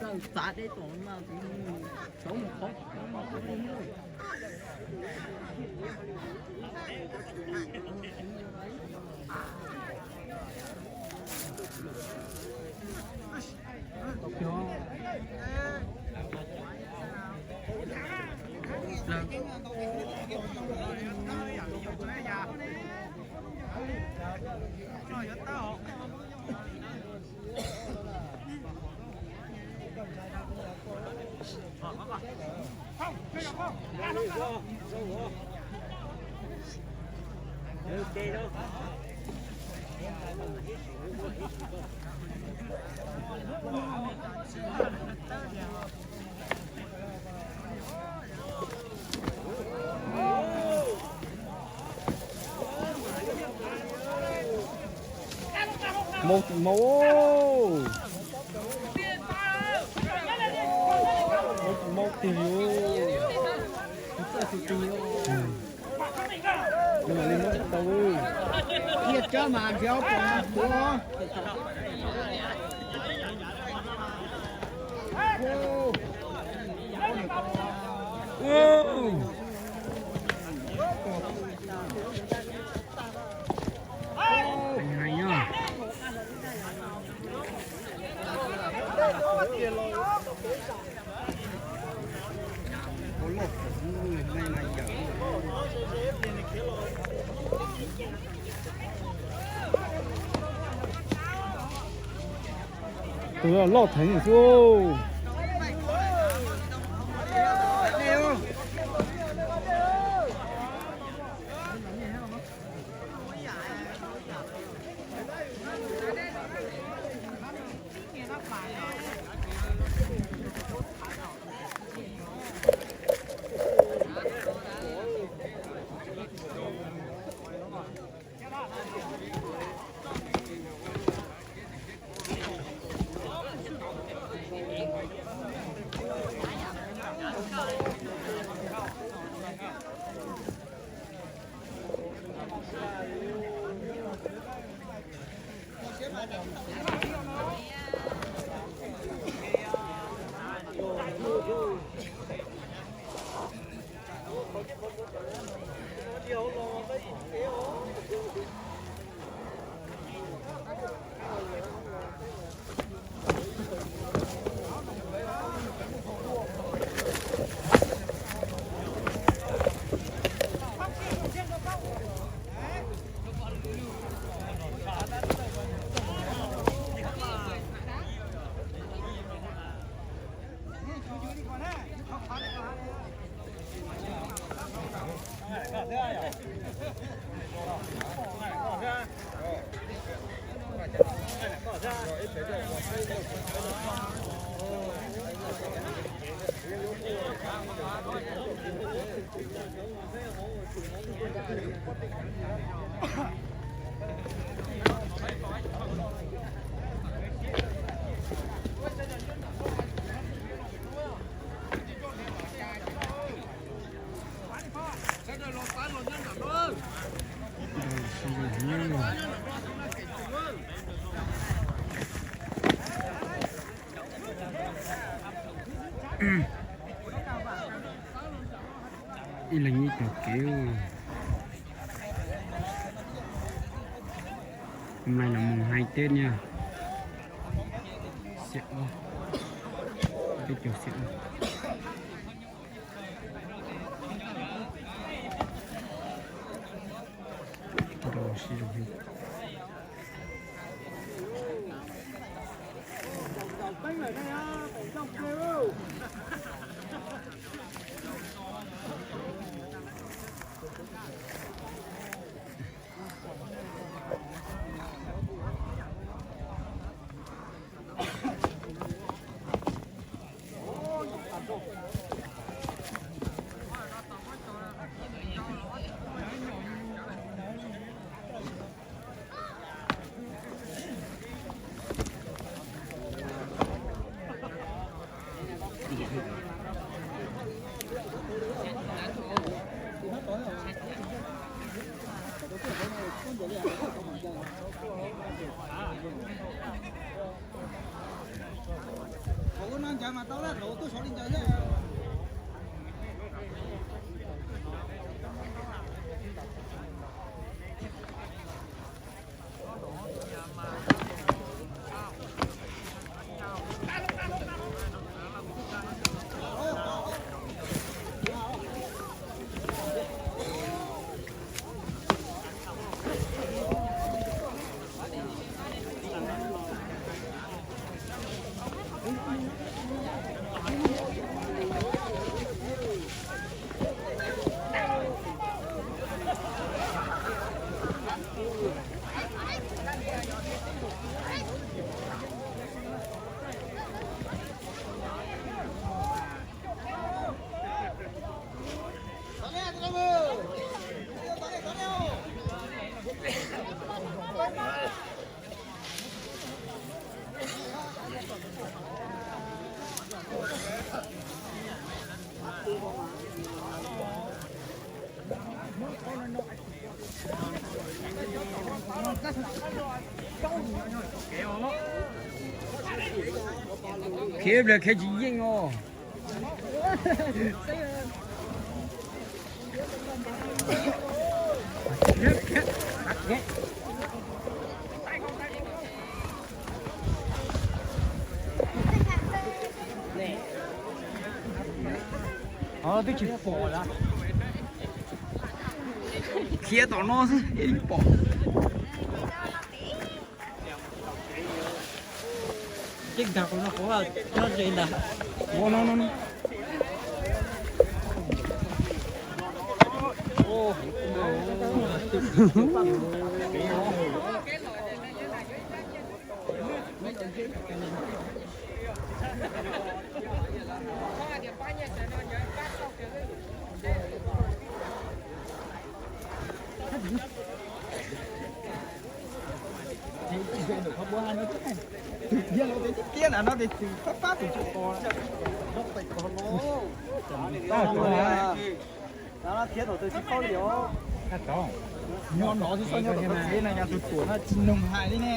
Txav deb tom no, tov mus qhov. Maub tim maub. Maub tim maub tiag li. Li maub tsis tau. Ib cov mas nrhiav pom tuav. Tus loj theev xwb. Ib leeg ib tug kev. Hôm nay là mùng hai Tết nha. Xiab ob, peb caug xiab ob. Rau sib zoo. Khiav pliag khiav tsis yeej os. Twb tsis pom lawm. Khiav tom no xwb pom. Ces nkag qhov no qhov no ze ntag. Ua no no no. Tiag los tias tib tiab na no ces tsis pab pab tus tsis pom. Nyob no xwb xoj nyob tom txoj kev no yog tus tuam no tsis noog hais li ne.